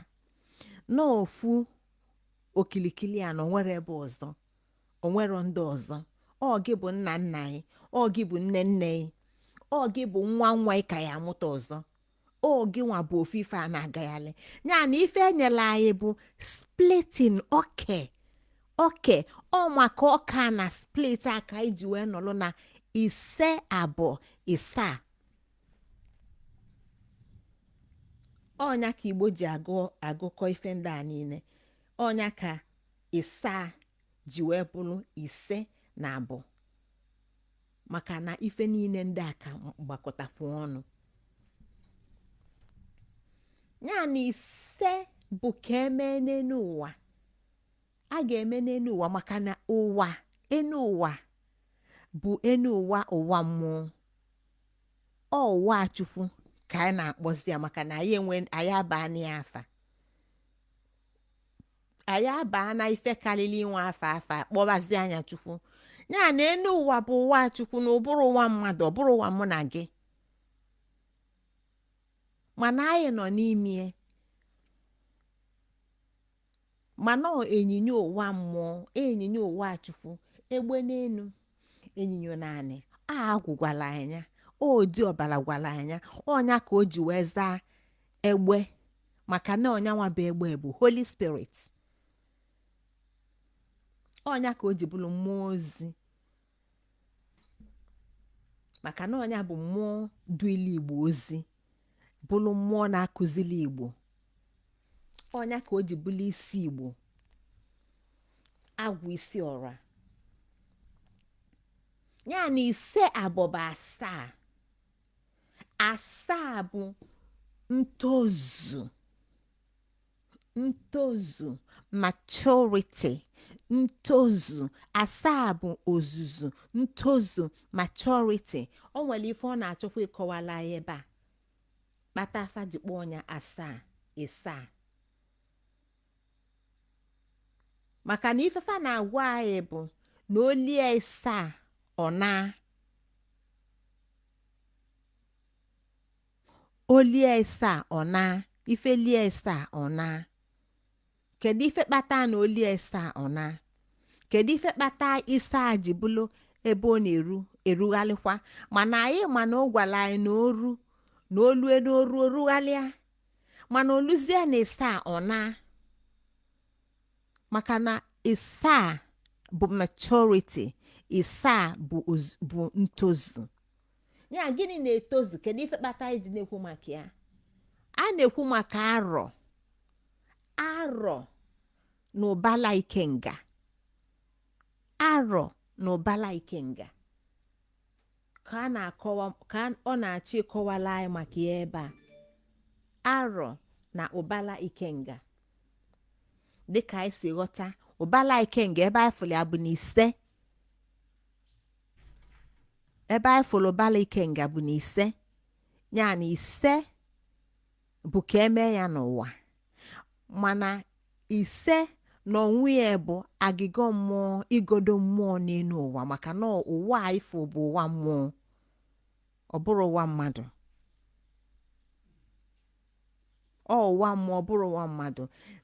na ofu okilikili a na onwere ebe ọzọ, onwero ndị ọzọ. Ọ gị bụ nna nna anyị, ọ gị bụ nne nne anyị, ọ gị bụ nwa nwa ị ka ya amụta ọzọ. Ọ gị nwa bụ ofu ife a na-agagharị ya. Na ife enyela anyị bụ splitting oke oke. Ọ maka ọka na split a ka anyị ji wee nọrọ na 5, 2, 7. Ọnya ka Igbo ji agụ agụkọ ife ndị a niile. Ọnya ka ịsaa ji wee bụrụ 5 na 2, maka na ife niile ndị a ka gbakọtakwu ọnụ ya. Na 5 bụ ka emee n'elu ụwa, a ga-eme n'elu ụwa, maka na ụwa enu ụwa bụ enu ụwa, ụwa mmụọ, ọ ụwa Chukwu ka anyị na-akpọzi ya, maka na anyị enwe anyị abaa na ya afa, anyị abaa na ife karịrị inwe afa afa, kpọbazi anya Chukwu ya. Na enu ụwa bụ ụwa Chukwu, na ụbụrụ ụwa mmadụ, ọ bụrụ ụwa mụ na gị, mana anyị nọ n'ime. Mana ọ enyinyo ụwa mmụọ, enyinyo ụwa Chukwu, egbe n'enu, enyinyo naanị a agwụ gwara anya odi ọbara gwara anya ọnya ka o ji wee zaa egbe, maka na ọnyanwa bụ egbe bụ Holy Spirit. Ọnya ka o ji bụrụ mmụọ ozi, maka na ọnya bụ mmụọ duili Igbo ozi, bụrụ mmụọ na-akụzili Igbo. Ọnya ka o ji bụrụ isi Igbo, agwụ isi ọra ya. Na 5 2 bụ 7. 7 bụ ntozu, ntozu, maturity, ntozu. 7 bụ ozuzu, ntozu, maturity. O nwere ife ọ na-achọkwa ịkọwala anyị ebe a kpata afa ji kpọọ ya 7 ịsaa, maka na ifefa na-agwa anyị bụ na olie ịsaa ọ na olie ịsaa ọ na ife lie ịsaa ọ na. Kedu ife kpata na olie ịsaa ọ na? Kedu ife kpata ịsaa ji bụrụ ebe ọ na-eru erughalịkwa? Mana anyị ma na ọ gwara anyị na oru na olue n'oru orughalịa, mana oluzie na ịsaa ọ na, maka na ịsaa bụ maturity, ịsaa bụ ntozu ya. Gịnị na-etozu? Kedu ife kpata anyị ji na-ekwu maka ya? A na-ekwu maka arọ, arọ na ụbala ikenga, arọ na ụbala ikenga ka a na-akọwa, ka ọ na-achọ ịkọwala anyị maka ya ebe a. Arọ na ụbala ikenga, dịka anyị si ghọta ụbala ikenga ebe anyị fụrụ ya bụ na 5. Ebe anyị fụlụ ụbala ikenga bụ na ise, ya na ise bụ ka emee ya n'ụwa, mana ise na onwe ya bụ agịgọ mmụọ, igodo mmụọ n'elu ụwa, maka na ụwa a ifo bụ ụwa mmụọ, ọ bụrọ ụwa mmadụ. Ọ ụwa mmụọ, ọ bụrọ ụwa mmadụ.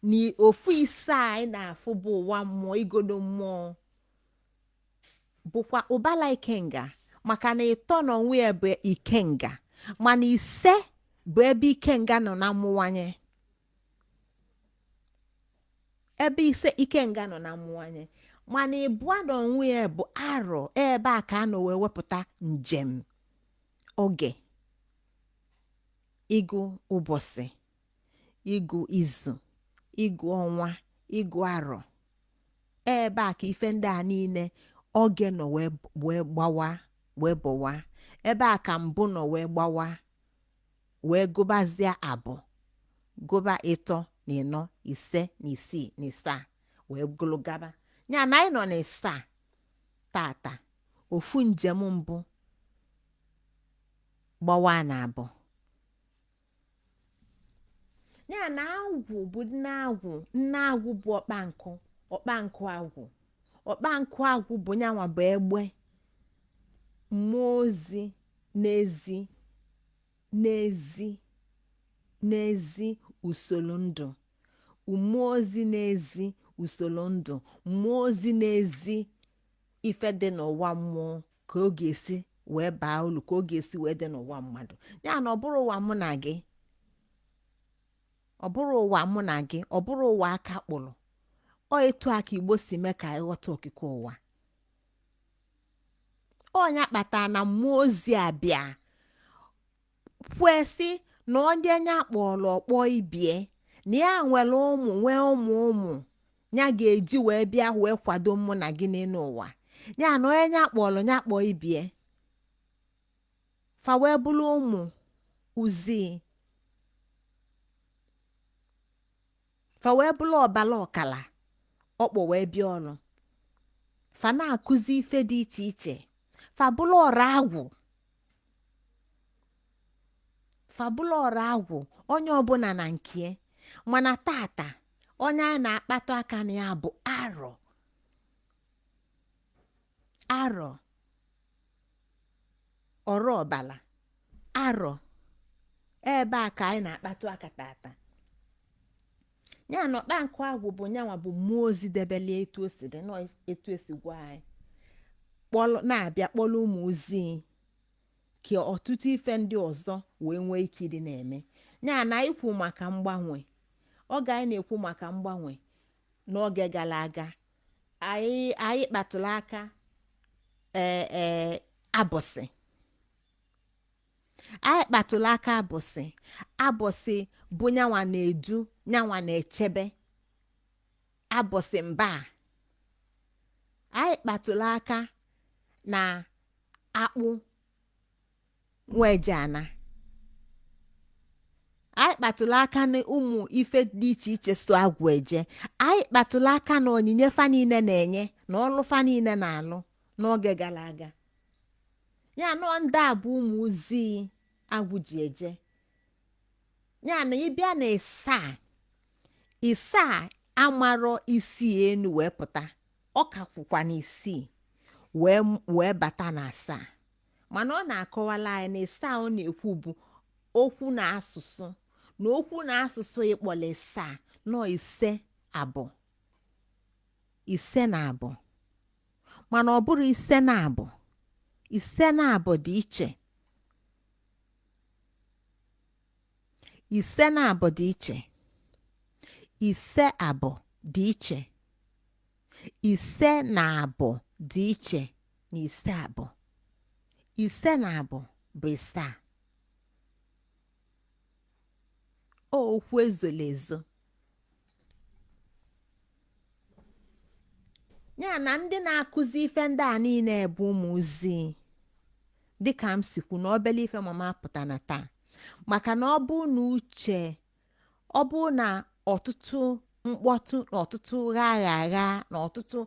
Na ofu ise a anyị na-afụ bụ ụwa mmụọ, igodo mmụọ, bụkwa ụbala ikenga, maka na ịtọ na onwe ya bụ ikenga, mana ise bụ ebe ikenga nọ na mmụwanye, ebe ise ikenga nọ na mmụwanye. Mana ịbụa na onwe ya bụ arọ, ebe a ka a nọ wee wepụta njem oge, ịgụ ụbọchị, ịgụ izu, ịgụ ọnwa, ịgụ arọ. Ebe a ka ife ndị a niile oge nọ wee gbawa, wee bọwa. Ebe a ka mbụ nọ wee gbawa, wee gụbazie abụ, gụba ịtọ na ịnọ, ise na isii na ịsaa, wee gụlụ gaba. Ya na anyị nọ na ịsaa tata, ofu njem mbụ gbawa na abụ. Ya na agwụ bụ nne agwụ. Nne agwụ bụ ọkpankụ, ọkpankụ agwụ. Ọkpankụ agwụ bụ nyanwa bụ egbe mmụọ ozi n'ezi n'ezi n'ezi usoro ndụ, mmụọ ozi n'ezi usoro ndụ, mmụọ ozi n'ezi ife dị n'ụwa mmụọ, ka ọ ga-esi wee baa ulu, ka ọ ga-esi wee dị n'ụwa mmadụ. Ya na ọ bụrọ ụwa mụ na gị, ọ bụrọ ụwa mụ na gị, ọ bụrọ ụwa aka kpụrụ. Ọ etu a ka Igbo si mee ka anyị ghọta okike ụwa. Ọ nya kpatara na mmụọ ozi abịa kwesị na onye nya kpọrọ ọkpọ ibie, na ya nwere ụmụ, nwee ụmụ ụmụ ya ga-eji wee bịa wee kwado mụ na gị n'elu ụwa. Ya na onye nya kpọrọ nya kpọọ ibie, fa wee bụrụ ụmụ uzi, fa wee bụrụ ọbala ọkala ọkpọ wee bịa ọrụ. Fa na-akụzi ife dị iche iche, fa bụrụ ọra agwụ, fa bụrụ ọra agwụ, onye ọbụla na nke. Mana tata onye anyị na-akpatụ aka na ya bụ arọ, arọ ọrụ ọbala arọ. Ebe a ka anyị na-akpatụ aka tata. Ya na ọkpa nkụ agwụ bụ nyanwa bụ mmụọ ozi debele etu o si dị nọ, etu esi gwa anyị, kpọlụ na-abịa kpọlụ ụmụ ozi ka ọtụtụ ife ndị ọzọ wee nwee ike ịdị na-eme. Ya na anyị kwu maka mgbanwe oge, anyị na-ekwu maka mgbanwe n'oge gara aga, anyị kpatụrụ aka ee ee abọsị. Anyị kpatụrụ aka abọsị. Abọsị bụ nyanwa na-edu, nyanwa na-echebe abọsị mba. Anyị kpatụrụ aka na akpụ nwejeana. Anyị kpatụrụ aka na ụmụ ife dị iche iche so agwụ eje. Anyị kpatụrụ aka na onyinye fa niile na-enye na ọlụ fa niile na-alụ n'oge gara aga. Ya nọ ndị a bụ ụmụ ozi agwụ ji eje. Ya na ịbịa na ịsaa, ịsaa amarọ isii enu wee pụta, ọ ka kwụkwa na isii wee bata na asaa. Mana ọ na-akọwala anyị na ịsaa ọ na-ekwu bụ okwu na asụsụ, na okwu na asụsụ ịkpọla ịsaa nọ ise abụ, ise na abụ, mana ọ bụrụ ise na abụ. Ise na abụ dị iche, ise na abụ dị iche, ise abụ dị iche, ise na abụ dị iche na ise abụ. Ise na abụ bụ ịsaa. Okwu ezola ezo. Ya na ndị na-akụzi ife ndị a niile bụ ụmụ ozi, dịka m si kwu na obele ife mama pụta na taa, maka na ọ bụ na uche, ọ bụ na ọtụtụ mkpọtụ na ọtụtụ gha agha agha na ọtụtụ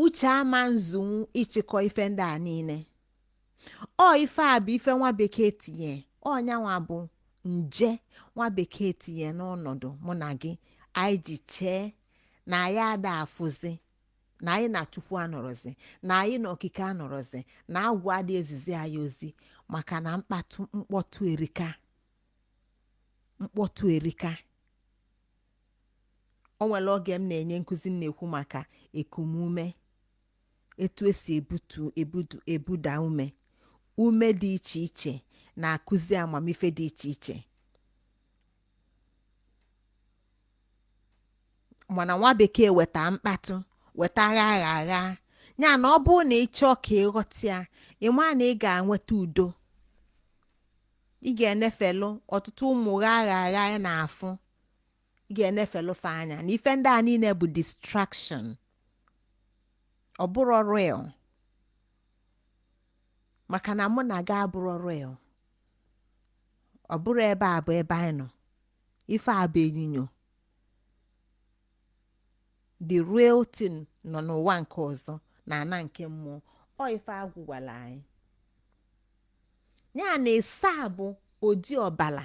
uche ama nzunwu ịchịkọ ife ndị a niile. Ọ ife a bụ ife nwa bekee tinye. Ọnyanwa bụ nje nwa bekee tinye n'ọnọdụ mụ na gị anyị ji chee na anyị ada afụzi, na anyị na Chukwu anọrọzi, na anyị na okike anọrọzi, na agwụ adị ezizi anyị ozi, maka na mkpatụ mkpọtụ erika, mkpọtụ erika. O nwere oge m na-enye nkụzi m na-ekwu maka ekumume, etu esi ebutu ebudu ebuda ume, ume dị iche iche na-akụzi amamife dị iche iche. Mana nwa bekee weta mkpatụ, weta agha agha agha ya na ọ bụrụ na ị chọọ ka ị ghọta ya, ị ma na ị ga-enweta udo. Ị ga-enefelu ọtụtụ ụmụ gha agha agha anyị na-afụ, ị ga-enefelu fa anya na ife ndị a niile bụ distraction, ọ bụrụ real, maka na mụ na gị abụrụ real. Ọ bụrụ ebe a bụ ebe anyị nọ, ife a bụ enyinyo. The real thing nọ n'ụwa nke ọzọ, na ana nke mmụọ. Ọ ife agwụ gwara anyị ya na ịsaa bụ odi ọbala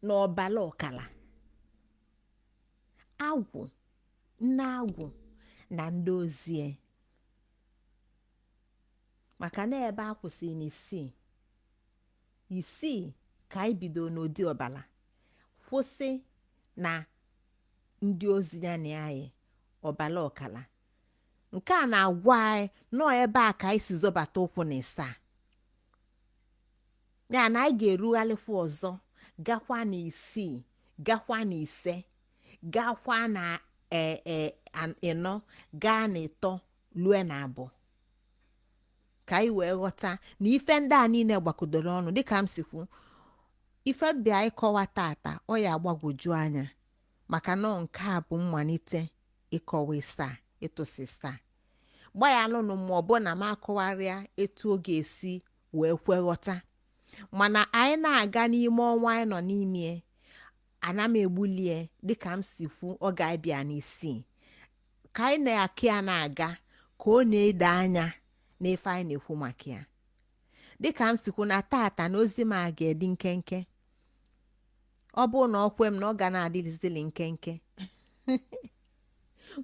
na ọbala ọkala, agwụ, nne agwụ na ndị ozie. Maka na ebe a kwụsịrị n'isii isii ka anyị bido n'ụdị ọbala, kwụsị na ndị ozi ya na anyị ọbala ọkala. Nke a na-agwa anyị nọọ ebe a ka anyị si zọbata ụkwụ na ịsaa ya, na anyị ga-erugharịkwa ọzọ, gakwa na isii, gakwa na ise, gakwa na ịnọ, gaa na ịtọ, lue na abụọ, ka anyị wee ghọta na ife ndị a niile gbakọdoro ọnụ. Dịka m si kwu, ife bịa ịkọwa tata, ọ ya agbagwoju anya, maka na nke a bụ mmalite ịkọwa ịsaa, ịtụsị ịsaa. Gbaghalụnụ ma ọ bụ na m akọwarịa etu ọ ga-esi wee kwe ghọta, mana anyị na-aga n'ime ọnwa anyị nọ n'ime, ana m egbulie dịka m si kwu, ọ ga-abịa n'isii ka anyị na-akị ya na-aga, ka ọ na-edo anya n'ife anyị na-ekwu maka ya. Dịka m si kwu na tata na ozi m a ga-edi nkenke, ọ bụrụ na ọ kwe m na ọ ga na-adịzili nkenke,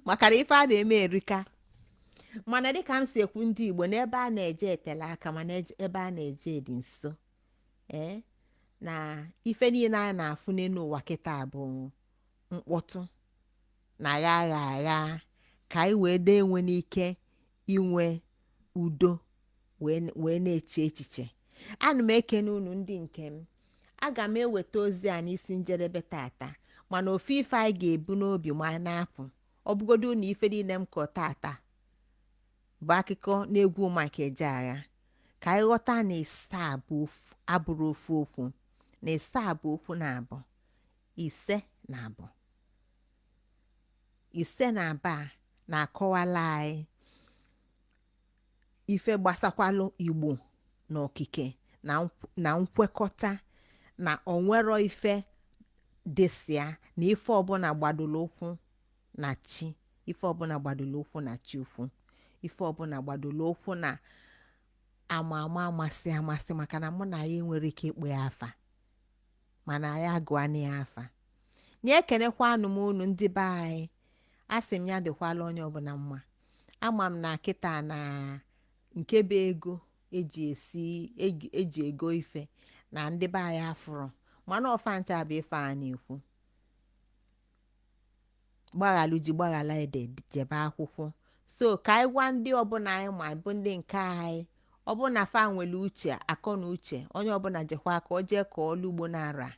maka na ife a na-eme erika. Mana dịka m si ekwu, ndị Igbo, na ebe a na-eje etele aka, mana ebe a na-eje dị nso. Ee, na ife niile anyị na-afụ n'elu ụwa kịta bụ mkpọtụ na agha agha agha, ka anyị wee dee enwe n'ike inwe udo wee na-eche echiche. Ana m ekene unu ndị nke m. Aga m eweta ozi a n'isi njedebe tata, mana ofu ife anyị ga-ebu n'obi ma anyị na-apụ, ọ bụgodo na ife niile m kọ tata bụ akụkọ n'egwu Mike Ejeagha, ka anyị ghọta na ịsaa bụ abụrụ ofu okwu, na ịsaa bụ okwu na abụ, ise na abụ, ise na abụọ na-akọwala anyị ife gbasakwalụ Igbo na okike na nkwekọta, na onwero ife dịsịa, na ife ọbụla gbadoro ụkwụ na chi, ife ọbụla gbadoro ụkwụ na chi ukwu, ife ọbụla gbadoro ụkwụ na ama ama amasị amasị, maka na mụ na ya enwere ike ịkpọ ya afa, mana anyị agụana ya afa. Nye ekenekwanụ m unu ndị be anyị. Asị m ya dịkwala onye ọbụla mma. Ama m na kịta na nke bụ ego eji esi eji ego ife na ndị be anyị afụrụ, mana ọfa ncha bụ ife a na-ekwu, gbaghalụ ji gbaghala ede jebe akwụkwọ. So ka anyị gwa ndị ọbụla anyị ma bụ ndị nke anyị ọbụna fa nwere uche, akọ na uche, onye ọbụla jekwa ka o jee kọọ ọlụ ugbo na-ara,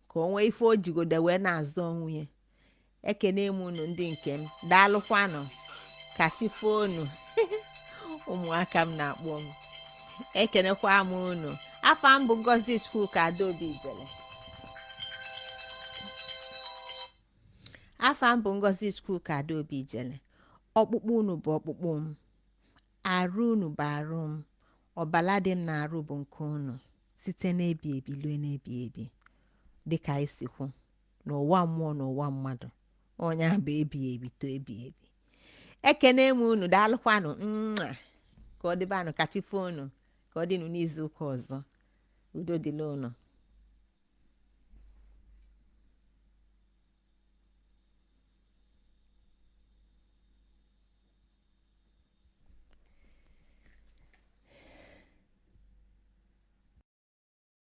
ka o nwee ife o jigode wee na-azụ onwe ya. Ekene m unu ndị nke m, daalụkwanụ, ka chi foonu. Ụmụaka m na-akpọ m, ekenekwa m unu. Afa m bụ Ngozi Chukwuka Adaobi Ijele. Afa m bụ Ngozi Chukwuka Adaobi Ijele. Ọkpụkpụ unu bụ ọkpụkpụ m, arụ unu bụ arụ m, ọbala dị m na-arụ bụ nke unu, site n'ebi ebi lue n'ebi ebi, dịka anyị si kwu n'ụwa mmụọ na ụwa mmadụ, onye ahụ bụ ebi ebi to ebi ebi. Ekene m unu, daalụkwanụ. Mwah. Ka ọ dịbanụ, ka chi foonu, ka ọ dịnụ n'izu ụka ọzọ. Udo dịla unu.